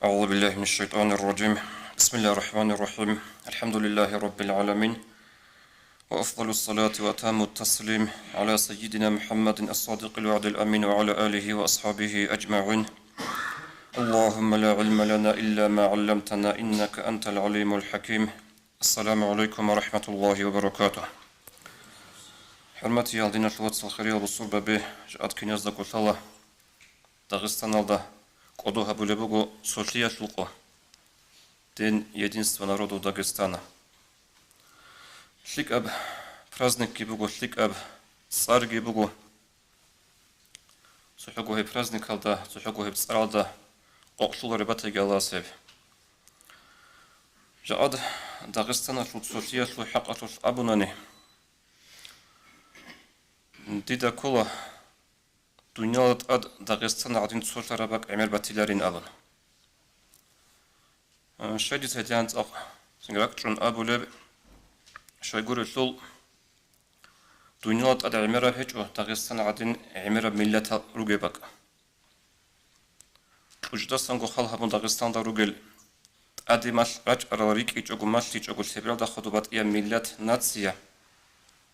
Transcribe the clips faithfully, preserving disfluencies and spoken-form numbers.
أعوذ بالله من الشيطان الرجيم. بسم الله الرحمن الرحيم. الحمد لله رب العالمين. وأفضل الصلاة وأتم التسليم على سيدنا محمد الصادق الوعد الأمين وعلى آله وأصحابه أجمعين. اللهم لا علم لنا إلا ما علمتنا إنك أنت العليم الحكيم. السلام عليكم ورحمة الله وبركاته. ХӀурматиял диналъул вацал, хириял бусурбаби, жакъа киназда кӀолъала. Дагъистаналда кӀодо гьабулеб буго цолъиялъул къо, День единства народов Дагестана. ЛъикӀаб праздникги буго, лъикӀаб цӀарги буго. ЦохӀого гьеб праздникалда, цохӀого гьеб цӀаралда къокълъулареб батаги Аллагьас гьеб. Жакъа Дагъистаналъул цолъиялъул хӀакъалъулъ абунани, дида ккола, дуниялалда тӀад Дагъистан гӀадин цолъараб бакӀ гӀемер батиларин абун. Э, щай дица гьедин анцӀахъ ракӀчӀун абулеб? Щайгурелъул, дуниялалда тӀад гӀемераб гьечӀо Дагъистан гӀадин гӀемераб миллатал ругеб бакӀ. КьучӀдасанго хал гьабун Дагъистанда ругел, тӀаде малъ рачӀарал, рикӀкӀичӀого, малъичӀого, лъебералда хадуб батӀияб миллат, нация,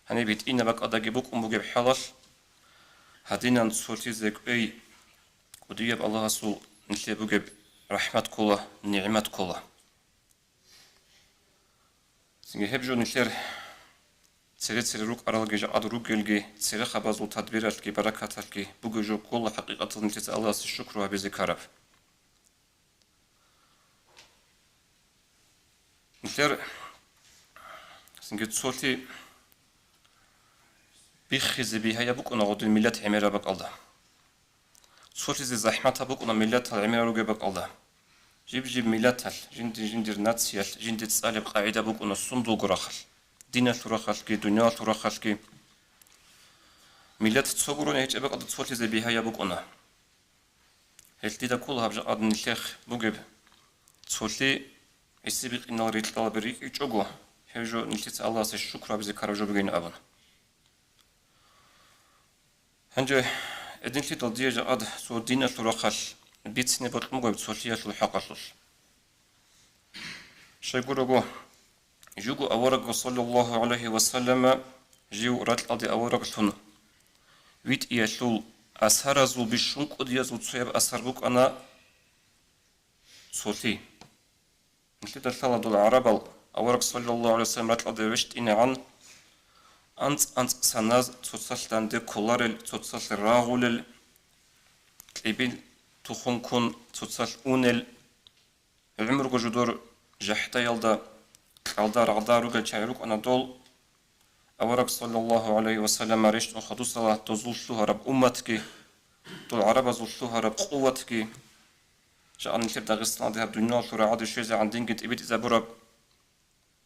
гьаниб гьитӀинаб бакӀалдаги букӀун бугеб хӀалалъ, гьадинан цолъизе кӀвей, кӀудияб Аллагьасул нилъее бугеб рахӀмат ккола, нигӀмат ккола. Цинги гьеб жо нилъер цере-цере рукӀаралги, жакъа ругелги, церехабазул тадбиралъги баракаталъги бугеб жо ккола хӀакъикъаталда нилъеца Аллагьасе шукру гьабизе ккараб. Нилъер цинги цолъи биххизе бигьаяб букӀуна гъодин миллат гӀемераб бакӀалда. Цолъизе захӀматаб букӀуна миллатал гӀемерал ругеб бакӀалда. Жиб-жиб миллаталъ, жинди-жиндир нациялъ жинди цӀалеб къагӀида букӀуна сундулго рахъалъ, диналъул рахъалъги, дуниялалъул рахъалъги. Миллат цо гурони гьечӀеб бакӀалда цолъизе бигьаяб букӀуна. Гьелъ дида ккола гьаб жакъа нилъехъ бугеб цолъи гӀиси-бикъинал рикьалаби рикӀкӀичӀого, гьеб жо нилъеца Аллагьасе шукру гьабизе ккараб жо бугин абун. Гьанже гьединлъидал дие жакъа цо диналъул рахъалъ бицине бокьун буго гьеб цолъиялъул хӀакъалъулъ. Щайгурелъул, живго аварагасул саллаллагьу гӀалайгьи ва саллама жив ракьалде авараглъун витӀиялъул асаразул бищун кӀудиязул цояб асар букӀана цолъи. Нилъеда лъала дол гӀарабал авараг саллаллагьу гӀалайгьи ва саллам ракьалде вещтӀинегӀан анцӀ-анцӀ саназ, цоцалъ данде кколарел, цоцалъ рагъулел, кьибил тухум ккун цоцалъ унел, гӀумруго жидер жахӀдаялда, кьалда-рагъда ругел чагӀи рукӀана дол. Авараг саллаллагьу гӀалайгьи ва саллама рещтӀун хадусала дозул лъугьараб умматги, дол гӀарабазул лъугьараб къуватги, жакъа нилъер Дагъистаналде гьаб дуниялалъул рагӀаде щвезегӀан динги тӀибитӀизабураб.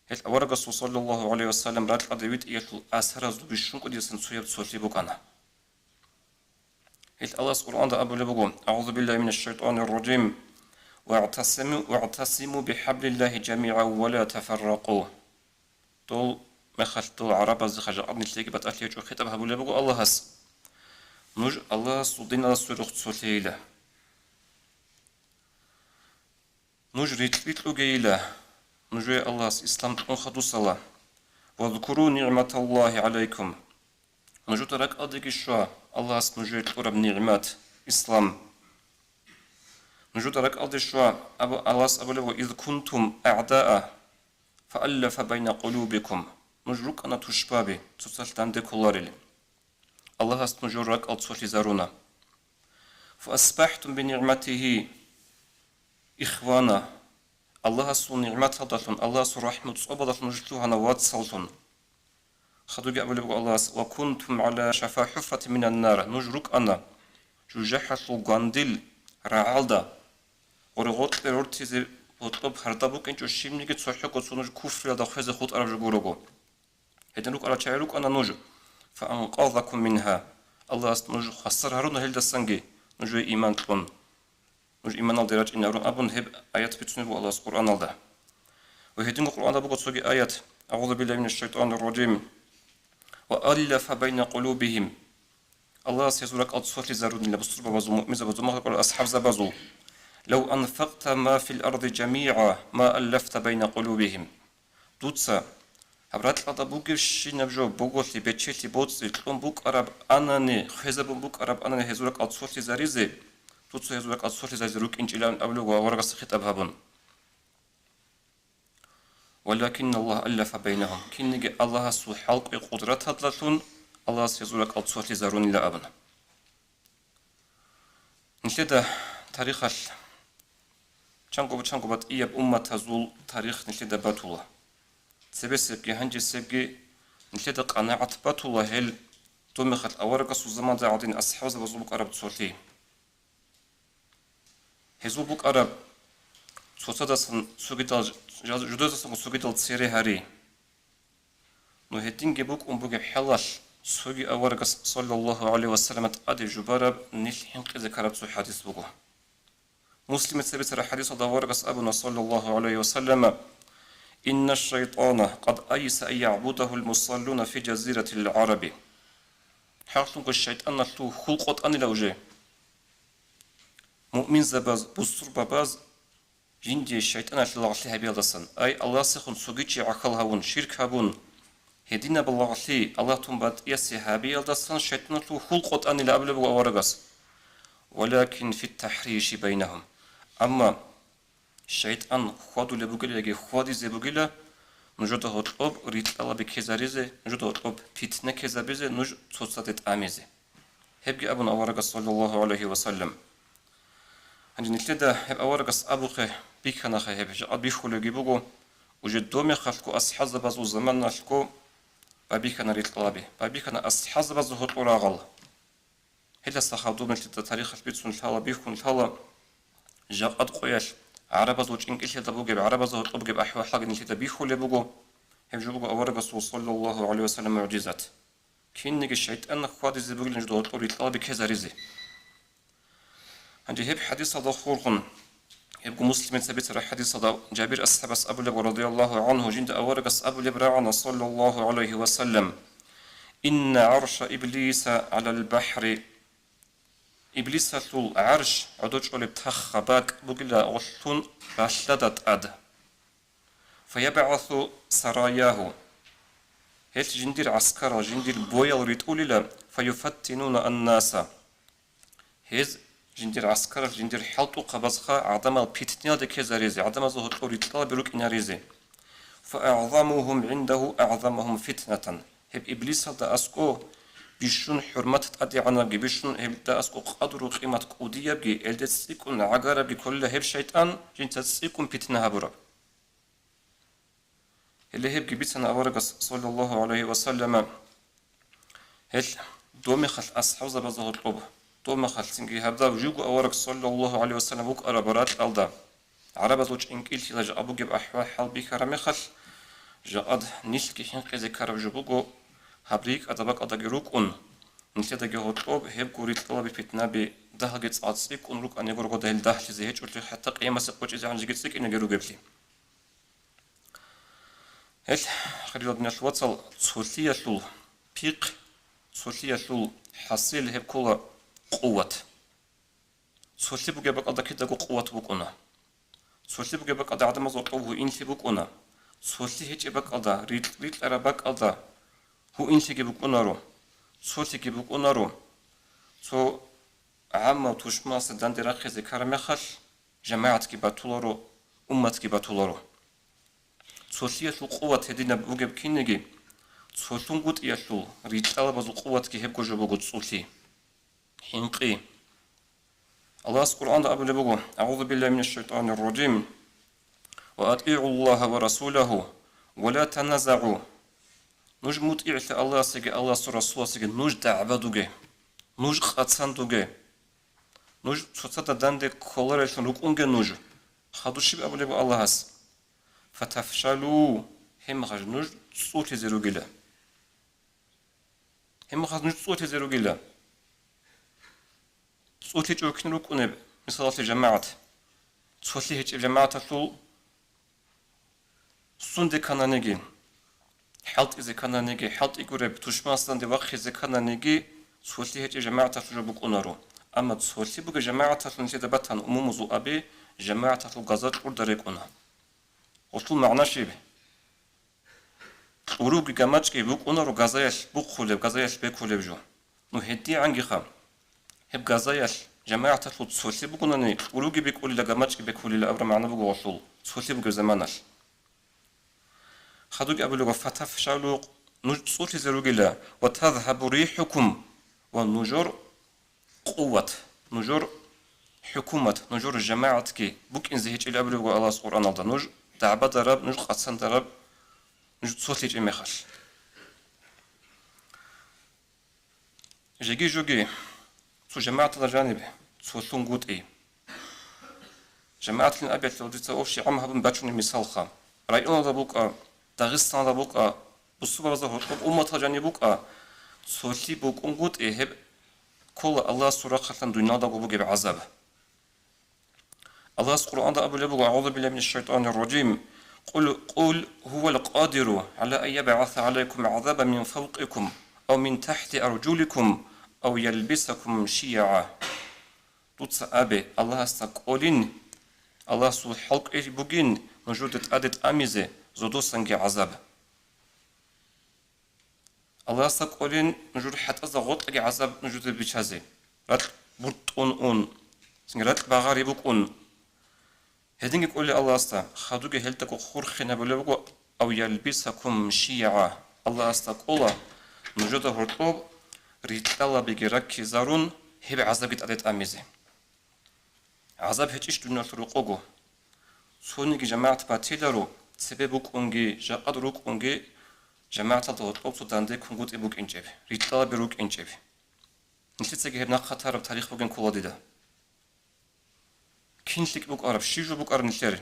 Гьел аварагасул саллаллагьу гӀалайгьи ва саллам ракьалде витӀиялъул асаразул бищун кӀудиясан цояб цолъи букӀана. Гьел Аллагьас Къуръанда абулеб буго: «АгӀузу биллагьи минаш шайтӀанир ражим. ВагӀтасиму, вагӀтасиму бихӀаблиллагьи жамигӀан ва ла тафарракъу». Дол мехалъ дол гӀарабазда хажакъад нилъеги батӀалъи гьечӀо хитӀаб гьабулеб буго Аллагьас. Нуж Аллагьасул диналда сверухъ цолъейила. Нуж рикьби кьугейила, нужее Аллагьас ислам кьун хадусала. «Вазкуру нигӀматаллагьи гӀалайкум». Нужуда ракӀалдеги щва Аллагьас нужее кьураб нигӀмат, ислам. Нужуда ракӀалде щва, абу-, Аллагьас абулеб буго: «Из кунтум агӀдаа, фааллафа байна къулубикум». Нуж рукӀана тушбаби, цоцалъ данде кколарел. Аллагьас нужер ракӀал цолъизаруна. «ФаасбахӀтум бинигӀматигьи ихвана». Аллагьасул нигӀматалдалъун, Аллагьасул рахӀму-цӀобалдалъун нуж лъугьана вацаллъун. Хадуги абулеб буго Аллагьас: «Ва кунтум гӀала шафа хӀуфратин минан нар». Нуж рукӀана жужахӀалъул гвандил рагӀалда. Гъоркье рортизе гьоркьоб гьарда букӀинчӀо щибниги цохӀого цо нуж куфриялда хвезе хутӀараб жо гурого. Гьедин рукӀарал чагӀи рукӀана нуж. «Фаанкъазакум мингьа». Аллагьас нуж хвасар гьаруна гьелдасанги, нужее иман кьун. Нуж иманалде рачӀине гьарун абун гьеб аят бицунеб буго Аллагьас Къуръаналда. Ва гьединго Къуръаналда буго цоги аят: «АгӀузу биллагьи минаш шайтӀанир ражим. Ва аллафа байна къулубигьим». Аллагьас гьезул ракӀал цолъизарунила бусурбабазул, муъминзабазул, мухӀкъал асхӀабзабазул. لو أنفقت ما في الأرض جميعا ما ألفت بين قلوبهم. Дуца гьаб ракьалда бугебщинаб жо, боголъи, бечелъи, боцӀи кьун букӀараб анани, хвезабун букӀараб анани гьезул ракӀал цолъизаризе, дуца гьезул ракӀал цолъизаризе рукӀинчӀилан абулеб ва аварагасда хитӀаб гьабун. ولكن الله ألف بينهم. Кинниги Аллагьасул хӀалкӀвей къудраталдалъун Аллагьас гьезул ракӀал цолъизарунила абуна. Нилъеда тарихалъ чанго-чанго батӀияб умматазул тарих нилъеда батула. Цебесебги гьанжесебги нилъеда къанагӀат батула гьел доб-мехалъ аварагасул заманда гӀадин асхӀабзабазул букӀараб цолъи. Гьезул букӀараб цоцадасан цогидал ж-, жудазасанго цогидал цере гьари. Ну гьединги букӀун бугеб хӀалалъ, цоги аварагас, саллаллагьу гӀалайгьи вассаллам, тӀаде жубараб нилъ хӀинкъизе ккараб цо хӀадис буго. Муслимица бицараб хӀадисалда аварагас абуна, саллаллагьу гӀалайгьи вассаллам: إن الشيطان قد أيس أن يعبده المصلون في جزيرة العرب. ХӀакълъунго шайтӀаналъул хьул къотӀанила уже. Муъминзабаз, бусурбабаз жиндие шайтӀаналъе лагълъи гьабиялдасан, ай, Аллагьасехун цоги чи гӀахьал гьавун, ширк гьабун, гьединаб лагълъи Аллагьтун батӀиясе гьабиялдасан шайтӀаналъул хьул къотӀанила абулеб буго аварагас. ولكن في التحريش بينهم. Амма шайтӀан хьвадулеб бугила яги хьвадизе бугила нужеда гьоркьоб рикьалаби ккезаризе, нужеда гьоркьоб питна ккезабизе, нуж цоцаде тӀамизе. Гьебги абун аварагас, саллаллагьу гӀалайгьи вассаллам. Гьанже нилъеда гьеб аварагас абухъе бихьанаха, гьеб жакъа бихьулебги буго, уже доб-мехалъго асхӀабзабазул заманалъго бабихьана рикьалаби, бабихьана асхӀабзабазул гьоркьор рагъал. Гьелдаса хадуб нилъеда тарихалъ бицун лъала, бихьун лъала, жакъад къоялъ гӀарабазул чӀинкӀиллъиялда бугеб, гӀарабазда гьоркьоб бугеб ахӀвал-хӀалги нилъеда бихьулеб буго. Гьеб жо буго аварагасул, саллаллагьу гӀалайгьи вассаллам, мугӀжизат. Кинниги шайтӀан хьвадизе бугилан жо гьоркьор рикьалаби ккезаризе. Гьанже гьеб хӀадисалда хурхун, гьебго Муслимица бицараб хӀадисалда Жабир асхӀабас абулеб, радияллагьу гӀангьу, жинда аварагас абулеб рагӀана, саллаллагьу гӀалайгьи вассаллам: إن عرش إبليس على البحر. Иблисалъул гӀарш гӀодов чӀолеб тахха, бакӀ бугила гъолъун балъада тӀад. فيبعث سراياه. Гьелъ жиндир гӀаскарал, жиндир боял ритӀулила, فيفتنون الناس. Гьез жиндир гӀаскарал, жиндир хӀалтӀухъабазха гӀадамал питниялде ккезаризе, гӀадамазул гьоркьор рикьалаби рукӀинаризе. فأعظمهم عنده أعظمهم فتنة. Гьеб Иблисалда аскӀо бищун хӀурмат тӀадегӀанабги, бищун гьелда аскӀо къадру-къимат кӀудиябги, гьелде цӀикӀкӀун гӀагарабги кколила гьеб шайтӀан, жинца цӀикӀкӀун питна гьабураб. Гьеле гьебги бицана аварагас, саллаллагьу гӀалайгьи вассаллама, гьелъ доб-мехалъ асхӀабзабазда гьоркьоб, доб-мехалъ цинги гьаб даб живго авараг, саллаллагьу гӀалайгьи вассаллам, вукӀараб ракьалда, гӀарабазул чӀинкӀиллъила жакъа бугеб ахӀвал-хӀал бихьараб мехалъ, жакъад нилъги хӀинкъизе ккараб жо буго, гьаб рикӀкӀада бакӀалдаги рукӀун, нилъедаги гьоркьоб гьебго рикьалаби питнаби дагьалги цӀацӀикӀкӀун рукӀанигургода гьел дагьлъизе гьечӀолъи, хӀатта къиямасе къочӀизе гьанжеги цӀикӀкӀинеги ругеблъи. Гьелъ, хириял диналъул вацал, цолъиялъул пихъ, цолъиялъул хӀасил гьеб ккола къуват. Цолъи бугеб бакӀалда кидаго къуват букӀуна. Цолъи бугеб бакӀалда гӀадамазул гьуинлъи букӀуна. Цолъи гьечӀеб бакӀалда, рикь-, рикьараб бакӀалда гьуинлъиги букӀунаро, цолъиги букӀунаро. Цо гӀаммав тушманасда данде рахъизе ккараб мехалъ, жамагӀатги батуларо, умматги батуларо. Цолъиялъул къуват гьединаб бугеб кинниги, цолъунгутӀиялъул рикьалабазул къуватги гьебго жо буго цӀулъи, хӀинкъи. Аллагьас Къуръанда абулеб буго: أعوذ بالله من الشيطان الرجيم. وأطيعوا الله ورسوله ولا تنازعوا. Нуж мутӀигӀлъе Аллагьасеги Аллагьасул Расуласеги, нуж дагӀба дуге, нуж къацан дуге, нуж цоцазда данде кколареллъун рукӀунге нуж. Хадуб щиб абулеб Аллагьас? فتفشلوا, гьебмехалъ нуж цӀулъизе ругила. Гьебмехалъ нуж цӀулъизе ругила. ЦӀулъичӀев кин рукӀунеб, мисалалъе, жамагӀат? Цолъи гьечӀеб жамагӀаталъул сунде ккананиги, хӀалтӀизе ккананиги, хӀалтӀи гуреб тушманасда данде вахъизе ккананиги, цолъи гьечӀеб жамагӀаталъул жо букӀунаро. Амма цолъи бугеб жамагӀаталъун нилъеда батани умумузул аби, жамагӀаталъул газа кьурда рекӀуна. Гъолъул магӀна щиб? Кьуруги гамачӀги букӀунаро газаялъ бухъулеб, газаялъ бекулеб жо. Ну, гьедигӀангиха, гьеб газаялъ жамагӀаталъул цолъи бугунани, кьуруги бекулила, гамачӀги бекулила абураб магӀна буго гъолъул, цолъи бугеб заманалъ. Хадуги абулего: «Фатафшалу», нуж цӀулъизе ругила, «ва тазгьабу рихӀукум», ва нужер къуват, нужер хӀукумат, нужер жамагӀатги букӀинзе гьечӀила абулеб буго Аллагьас Къуръаналда, нуж дагӀбадараб, нуж къацандараб, нуж цолъичӀеб мехалъ. Жеги-жоги цо жамагӀаталда жаниб цолъунгутӀи. ЖамагӀатлъин абиялъул дица общий гӀам гьабун бачунеб мисалха. Районалда букӀа, Дагъистаналда букӀа, бусурбабазда гьоркьоб умматалда жаниб букӀа, цолъи букӀунгутӀи, гьеб ккола Аллагьасул рахъалъан дуниялдаго бугеб гӀазаб. Аллагьас Къуръанда абулеб буго: «АгӀузу биллагьи минаш шайтанир ражим. Къул, къул гьувал къадиру гӀала ан ябгӀаса гӀалайкум гӀазабан мин фавкъикум, ав мин тахӀти аржуликум, ав ялбисакум шиягӀа». Дуца абе, Аллагьасда кӀолин, Аллагьасул хӀалкӀвей бугин нужеда тӀаде тӀамизе зодосанги гӀазаб. Аллагьасда кӀолин нужер хӀатӀазда гъоркьги гӀазаб нужеда биччазе, ракь буртӀун ун, цинги ракь багъари букӀун. Гьединги кӀолей Аллагьасда, хадуги гьелдаго хурхинабулеб буго, ав ялбисакум шиягӀа, Аллагьасда кӀола нужеда гьоркьоб рикьалабиги раккизарун, гьеб гӀазабги тӀаде тӀамизе. ГӀазаб гьечӀищ дуниялъул рокъого? Цониги жамагӀат батиларо, цебе букӀунги, жакъа рукӀунги, жамагӀаталда гьоркьоб цо данде кунгутӀи букӀинчӀеб, рикьалаби рукӀинчӀеб. Нилъецаги гьеб нахъа тараб тарих бугин ккола дида. Кин лъикӀ букӀараб, щиб жо букӀараб нилъер?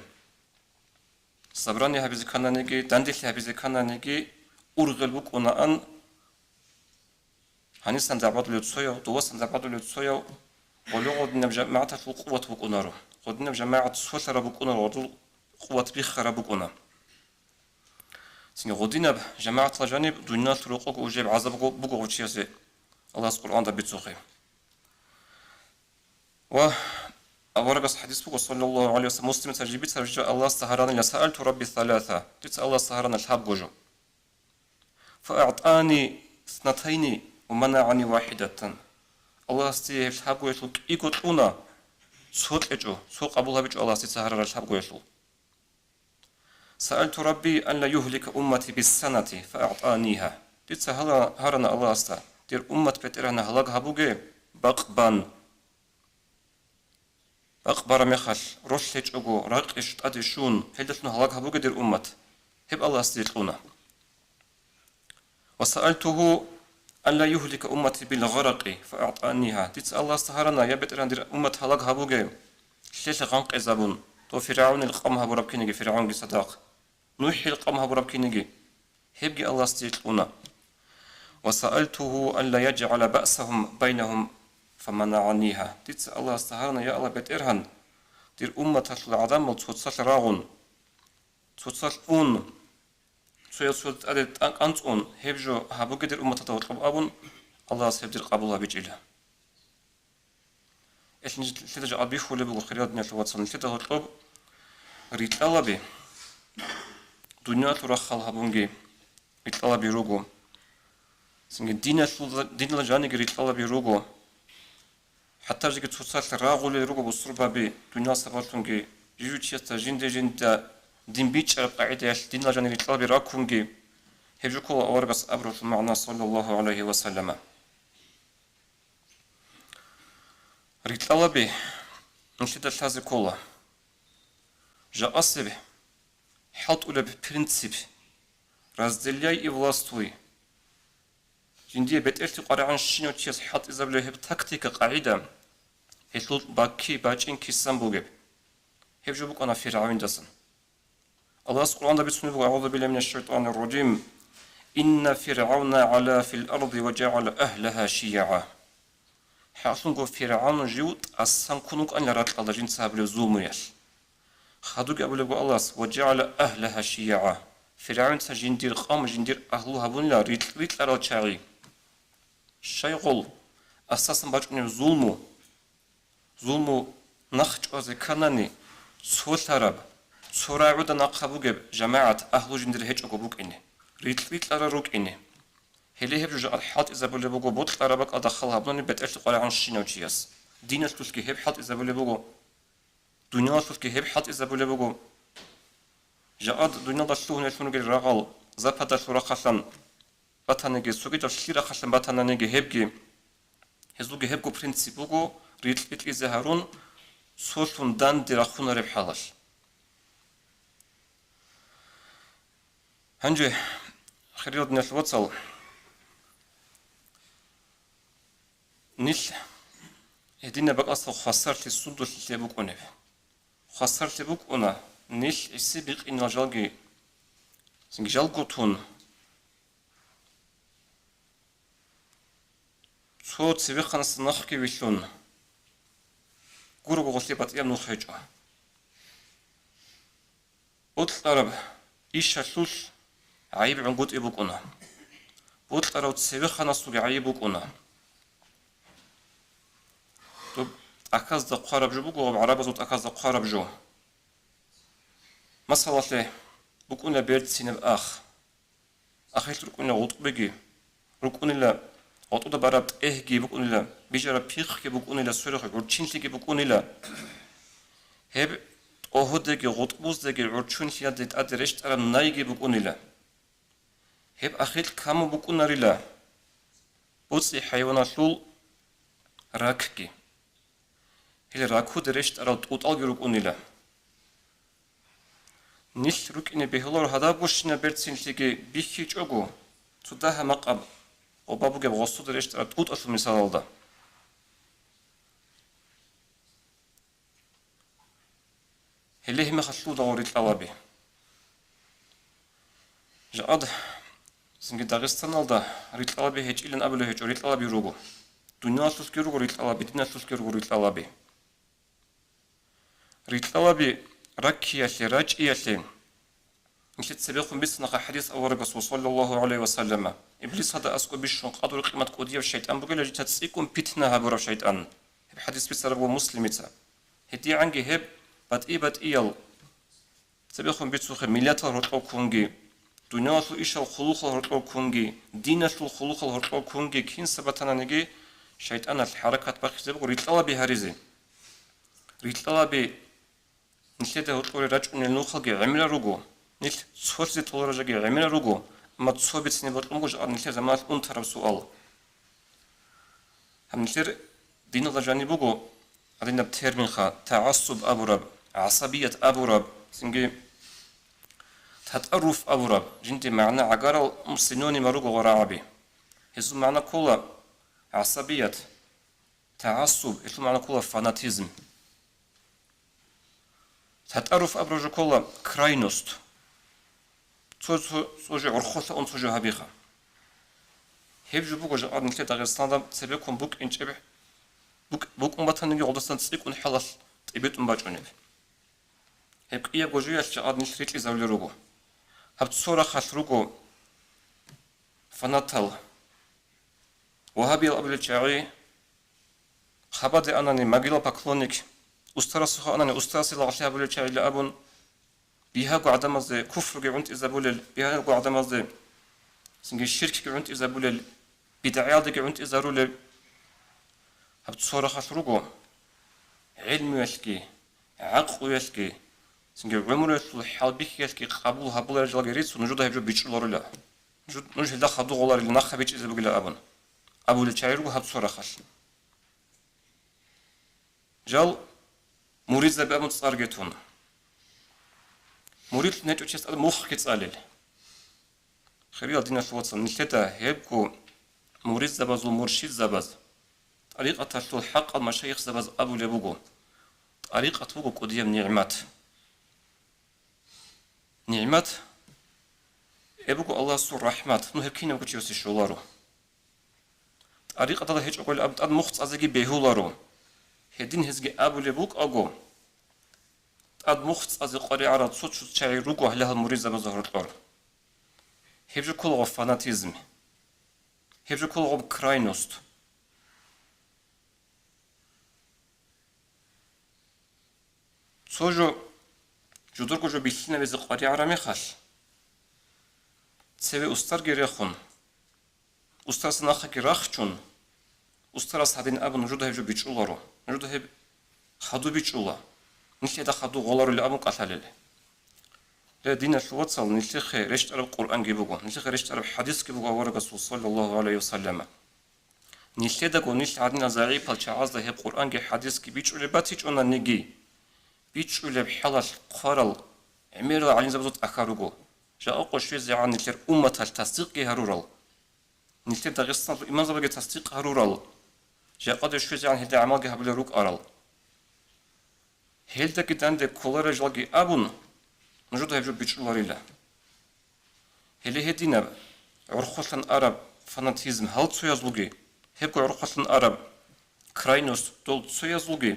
Собрание гьабизе ккананиги, данделъи гьабизе ккананиги, ургъел букӀунаан, гьанисан дагӀбадулев цояв, довасан дагӀбадулев цояв, гъоле гъодинаб жамагӀаталъул къуват букӀунаро, гъодинаб жамагӀат цолъараб букӀунаро, гъодул къуват биххараб букӀуна. Цинги гъодинаб жамагӀаталда жаниб дуниялъул рокъого уже гӀазаб буго гъов чиясе, Аллагьас Къуръанда бицухъе. Ва аварагас хадис буго, саллаллагьу гӀалайгьи ва саллам, Муслимица жиб бицараб жо, Аллагьасда гьаранила: «Саалту Рабби саласа», дица Аллагьасда гьарана лъабго жо. «ФаагӀтӀани снатайни ва манагӀани вахӀидатан». Аллагьас дие гьеб лъабгоялъул кӀиго кьуна, цо кьечӀо, цо къабул гьабичӀо Аллагьас дица гьарарал лъабгоялъул. «Саалту Рабби ан ла югьлика уммати биссанати, фаагӀтӀанигьа». Дица гьала-, гьарана Аллагьасда, дир уммат БетӀергьан гьалаг гьабуге бакъ бан. Бакъ бараб мехалъ, ролъ гьечӀого, ракъи тӀаде щун, гьелдалъун гьалаг гьабуге дир уммат. Гьеб Аллагьас дие кьуна. «Ва саалтугьу ан ла югьлика уммати бил гъаракъи, фаагӀтӀанигьа». Дица Аллагьасда гьарана, я БетӀергьан, дир уммат гьалаг гьабуге, лъелъ гъанкъизабун, дов ФиргӀавнил къам гьабураб кинеги, ФиргӀавнги цадахъ, НухӀил къам гьабураб кинеги, гьебги Аллагьас дие кьуна. «Ва саалтугьу ан ла яжгӀала баъсагьум байнагьум, фаманагӀанигьа». Дица Аллагьасда гьарана, я Аллагь БетӀергьан, дир умматалъул гӀадамал цоцалъ рагъун, цоцалъ ун, цояв цоясда тӀаде тӀа-, кӀанцӀун, гьеб жо гьабуге дир умматалда гьоркьоб абун, Аллагьас гьеб дир къабул гьабичӀила. Гьелъ нилъеда жакъа бихьулеб буго, хириял диналъул вацал, нилъеда гьоркьоб рикьалаби, дуниялъул рахъал гьабунги рикьалаби руго. Цинги диналъул, динал жаниги рикьалаби руго. ХӀатта жеги цоцалъ рагъулел руго бусурбаби, дуниял сабаблъунги, жижучиясда жинде-жинда дин бичӀчӀараб къагӀидаялъ динал жанир рикьалаби раккунги, гьеб жо ккола аварагас абуралъул магӀна, саллаллагьу гӀалайгьи ва саллама. Рикьалаби нилъеда лъазе ккола. Жакъасеб хӀалтӀулеб принцип «разделяй и властвуй». Жиндие бетӀерлъи къваригӀан щинав чияс хӀалтӀизабулеб гьеб тактика, къагӀида, гьелъул бакки бачӀин кисан бугеб? Гьеб жо букӀана ФиргӀавиндасан. Аллагьас Къуръанда бицунеб буго, агӀузу биллагьи минаш шайтанир ражим: «Инна ФиргӀавна гӀала фил арди ва жагӀала агьлагьа шиягӀа». ХӀакълъунго ФиргӀавн жив тӀасан ккун вукӀанила ракьалда жинца гьабулеб зулмуялъ. Хадуги абулебго Аллагьас: «Ва жагӀала агьлагьа шиягӀа». ФиргӀавнца жиндир къам, жиндир агьлу гьабунила рикь-, рикьарал чагӀи. Щайгъул асасан бачӀунеб зулму, Зулму нахъ чӀвазе кканани, цолъараб, цо рагӀуда нахъа бугеб жамагӀат агьлу жиндир гьечӀого букӀине, рикь-рикьарал рукӀине. Гьеле гьеб жо жакъа хӀалтӀизабулеб буго бокьараб бакӀалда хал гьабуни бетӀерлъи къваригӀун щинав чияс. Диналъулъги гьеб хӀалтӀизабулеб буго, дуниялалъулъги гьеб хӀалтӀизабулеб буго. Жакъа дуниялда лъугьун-лъугьун ругел рагъал западалъул рахъалъан батаниги, цогидаб лъил рахъалъан батананиги гьебги, гьезулги гьебго принцип буго, рикь-рикьизе гьарун, цолъун данде рахунареб хӀалалъ. Гьанже, хириял диналъул вацал, нилъ гьединаб бакӀалъа хвасарлъи сундулъ нилъее букӀунеб? Хвасарлъи букӀуна нилъ гӀиси-бикъинал жалги, жалго тун, цо цевехъанасда нахъги вилълъун, гурого гъолъи батӀияб нух гьечӀо. Бокьараб ишалъулъ гӀайиб гӀунгутӀи букӀуна. Бокьарав цевехъанасулги гӀайиб букӀуна. Доб тӀахьазда хъвараб жо буго, гъаб гӀарабазул тӀахьазда хъвараб жо. Масалалъе, букӀуна берцинаб ах. Ахирал рукӀунила гъутӀбиги, рукӀунила гъутӀуда бараб тӀегьги букӀунила, бижараб пихъги букӀунила, сверухъ гӀурччинлъиги букӀунила. Гьеб тӀогьудеги гъутӀбузеги гӀурччунлъиялде тӀаде рещтӀараб найги букӀунила. Гьеб ахирал каму букӀунарила боцӀи хӀайваналъул ракги. Гьел ракуде рещтӀарал тӀутӀалги рукӀунила. Нилъ рукӀине бегьуларо гьадаб гущинаб берцинлъиги бихьичӀого, цо дагьа-макъаб къоба бугеб гъосуда рещтӀараб тӀутӀалъул мисалалда. Гьеле гьеб мехалъ лъугьун рикьалаби. Жакъад цинги Дагъистаналда рикьалаби гьечӀилан абулеб гьечӀо, рикьалаби руго. Дуниялалъулъги руго рикьалаби, диналъулъги руго рикьалаби. Рикьалаби раккиялъе, рачӀиялъе. Нилъеца цебехун бицанаха хӀадис аварагасул, саллаллагьу гӀалайгьи ва саллама, Иблисалда аскӀоб бищун къадру-къимат кӀудияб шайтӀан бугила, жинца цӀикӀкӀун питна гьабурав шайтӀан. Гьеб хӀадис бицараб буго Муслимица. ГьедигӀанги гьеб батӀи-батӀиял, цебехун бицухъе, миллатал гьоркьоб ккунги, дуниялалъул ишал хъулухъал гьоркьоб ккунги, диналъул хъулухъал гьоркьоб ккунги, кинса батананиги, шайтӀаналъ хӀаракат бахъизе буго рикьалаби гьаризе. Рикьалаби нилъеда гьоркьоре рачӀунел нухалги гӀемерал руго, нилъ цолъизе толарал жаги гӀемерал руго, амма цо бицинаб бокьун буго жакъа нилъер заманалъ унтараб суал. Гьаб нилъер диналда жаниб буго гьадинаб терминха: тагӀассуб абураб, гӀасабият абураб, цинги татӀарруф абураб, жинде магӀна гӀагарал синоним руго гъорагӀаби. Гьезул магӀна ккола гӀасабият, тагӀассуб, гьелъул магӀна ккола фанатизм. ТатӀарруф абураб жо ккола крайность. Цо, цо, цо жо гӀорхъолъа ун цо жо гьабиха. Гьеб жо буго жакъа нилъер Дагъистаналда цебеккун букӀинчӀеб, букӀ-, букӀун батаниги гъодасан цӀикӀкӀун хӀалалъ тӀибитӀун бачӀунеб. Гьеб кӀиябго жоялъ жакъа нилъ рикьизабулел руго. Гьаб цо рахъалъ руго фанатал, вагьабиял абулел чагӀи, хабаде анани, могилал поклонник, устарасухъа анани, устарасе лагълъи гьабулел чагӀила абун, бигьаго гӀадамазде куфруги гӀунтӀизабулел, бигьаго гӀадамазде цинги ширкги гӀунтӀизабулел, бидгӀаялдеги гӀунтӀизарулел. Гьаб цо рахъалъ руго гӀелмуялъги, гӀакълуялъги, цинги гӀумруялъул хӀалбихьиялъги къабул гьабуларел жалги рицун, нужеда гьеб жо бичӀчӀуларила. Нуж-, нуж гьелда хадур гъоларила, нахъа бичӀчӀизе бугила абун, абулел чагӀи руго гьаб цо рахъалъ. Жал муридзаби абун цӀарги тун. Муридлъун гьечӀо чияс тӀад мухъги цӀалел. Хириял диналъул вацал, нилъеда гьебго муридзабазул муршидзабаз, тӀарикъаталъул хӀакъал машайихзабаз абулеб буго: тӀарикъат буго кӀудияб нигӀмат. НигӀмат, гьеб буго Аллагьасул рахӀмат, ну гьеб кинабго чиясе щоларо. ТӀарикъаталда гьечӀого абун тӀад мухъ цӀазеги бегьуларо. Гьедин гьезги абулеб букӀаго, тӀад мухъ цӀазе къваригӀарал цо-цо чагӀи руго гьале гьал муридзабазда гьоркьор. Гьеб жо кколаго фанатизм. Гьеб жо кколаго крайность. Цо жо жидерго жо бихьинабизе къваригӀараб мехалъ, цеве устарги рехун, устарасда нахъеги рахчун, устарас гьадин абун, нужеда гьеб жо бичӀчӀуларо, нужеда гьеб хадуб бичӀчӀула, нилъеда хадуб гъоларулеб абун кӀалъалел. Гье, диналъул вацал, нилъехъе рещтӀараб Къуръанги буго, нилъехъе рещтӀараб хӀадисги буго аварагасул, саллаллагьу гӀалайгьи ва саллама. Нилъедаго нилъ гӀадинал загӀипал чагӀазда гьеб Къуръанги хӀадисги бичӀчӀулеб батичӀониги, бичӀчӀулеб хӀалалъ хъварал гӀемерал гӀалимзабазул тӀахьал руго, жакъа къо щвезегӀан нилъер умматалъ тасдикъги гьарурал, нилъер Дагъистаналъул имамзабаги тасдикъ гьарурал, жакъа къо щвезегӀан гьелда гӀамалги гьабулел рукӀарал. Гьелдаги данде кколарел жалги абун, нужеда гьеб жо бичӀчӀуларила. Гьеле гьединаб гӀорхъолъан араб фанатизм гьал цоязулги, гьебго гӀорхъолъан араб крайность дол цоязулги,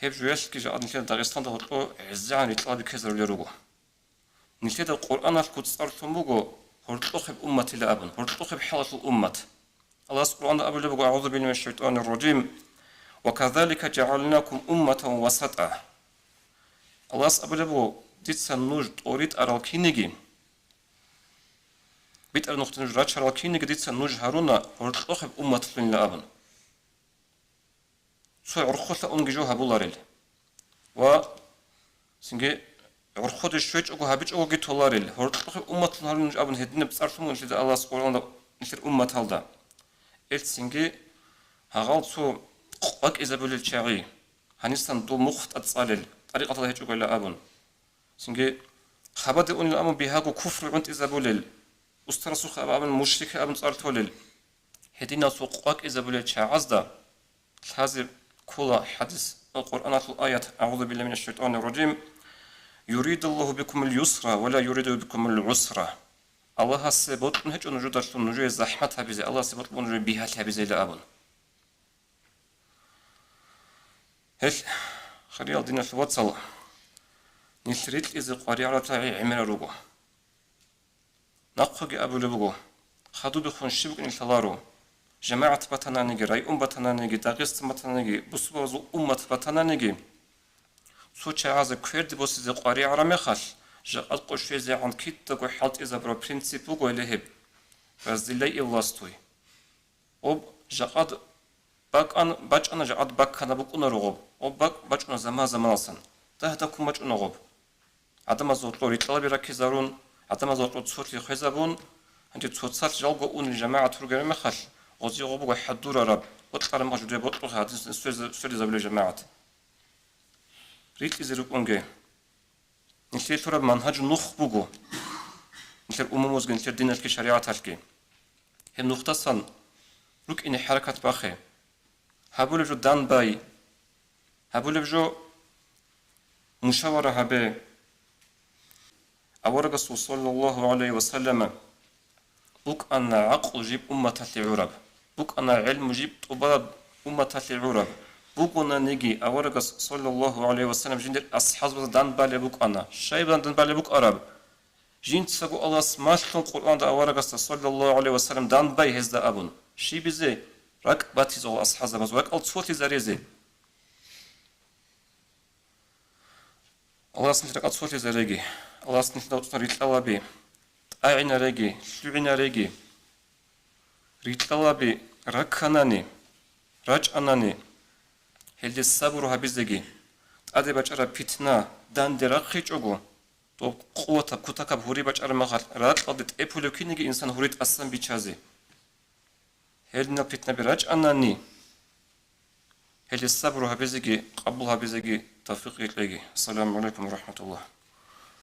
гьеб жоялъги жакъа нилъер Дагъистанда гьоркьо гӀезегӀан рикьалаби ккезарулел руго. Нилъеда Къуръаналъ куцӀар лъун буго гьоркьохъеб умматила абун, гьоркьохъеб хӀалалъул уммат. Аллагьас Къуръанда абулеб буго: «أعوذ بالله من الشيطان الرجيم. وكذلك جعلناكم أمة وسطا». Аллагьас абулеб буго: «Дица нуж тӀоритӀарал киниги, битӀараб нухде нуж рачарал киниги дица нуж гьаруна гьоркьохъеб умматлъунила», – абун. Цо гӀорхъолъа унги жо гьабуларел ва цинги гӀорхъоде щвечӀого гьабичӀогоги толарел, гьоркьохъеб умматлъун гьарун нуж абун гьединаб цӀар лъун буго нилъеда Аллагьас Къуръаналда нилъер умматалда. Ил цинги гьагъал цо къвакӀизабулел чагӀи, гьанисан дов мухъ тӀад цӀалел, тӀарикъаталда гьечӀогойила абун. Цинги хабаде унел абун бигьаго куфру гӀунтӀизабулел, устарасухъе абун мушрикай абун цӀар толел. Гьединал цо къвакӀизабулел чагӀазда лъазе ккола хӀадис, Къуръаналъул аят: «أعوذ بالله من الشيطان الرجيم. يريد الله بكم اليسر ولا يريد بكم العسر». Аллагьасе бокьун гьечӀо нужедалъун нужее захӀмат гьабизе, Аллагьасе бокьун нужее бигьалъи гьабизейила абун. Гьелъ, хириял диналъул вацал, нилъ рикьизе къваригӀараб чагӀи гӀемерал руго. Нахъеги абулеб буго, хадубехун щиб букӀине лъаларо, жамагӀат батананиги, район батананиги, Дагъистан батананиги, бусурбабазул уммат батананиги, цо чагӀазе кверде босизе къваригӀараб мехалъ, жакъа къо щвезегӀан кидаго хӀалтӀизабураб принцип буго гьеле гьеб: «Разделяй и властвуй». Гъоб жакъад бакӀан-, бачӀана, жакъад баккана букӀунаро гъоб. Гъоб бакӀ-, бачӀуна заман-заманалсан. Дагь-дагьккун бачӀуна гъоб. ГӀадамазда гьоркьор рикьалаби раккизарун, гӀадамазда гьоркьор цолъи хвезабун, гьанже цоцалъ жалго унел жамагӀат ругеб мехалъ, гъозе гъоб буго хӀадурараб, бокьараб мехалъ жуде бокьухъе гьадин свериза-, сверизабулел жамагӀат. Рикьизе рукӀунге. Нилъее лъураб манхӀажу нух буго. Нилъер умумузги, нилъер диналъги, шаригӀаталъги. Гьеб нухдасан рукӀине хӀаракат бахъе. Гьабулеб жо дандбай. Гьабулеб жо мушавара гьабе. Аварагасул саллаллагьу гӀалайгьи ва саллама букӀана гӀакълу жиб умматалъе гӀураб, букӀана гӀелму жиб тӀубараб умматалъе гӀураб. Бугонаниги, аварагас, саллаллагьу гӀалайгьи ва саллам, жиндир асхӀабзабазда дандбалеб букӀана. Щайбан дандбалеб букӀараб? Жинцаго Аллагьас малъун Къуръанда аварагасда, саллаллагьу гӀалайгьи ва саллам, дандбай гьезда абун. Щибизе? РакӀ батизавал асхӀабзабаз, ракӀал цолъизаризе. Аллагьас нилъ ракӀал цолъизареги, Аллагьас нилъ давцӀцӀун рикьалаби тӀагӀинареги, лъугӀинареги. Рикьалаби ракканани, рачӀанани, гьелде сабру гьабизеги, тӀаде бачӀараб питна данде рахъичӀого, доб къуватаб кутакаб гьури бачӀараб мехалъ ракьалде тӀепулев киниги инсан гьури тӀасан биччазе. Гьединал питнаби рачӀанани, гьелде сабру гьабизеги, къабул гьабизеги тавфикъ кьеги. Ассаламу гӀалайкум ва рахӀматуллагь.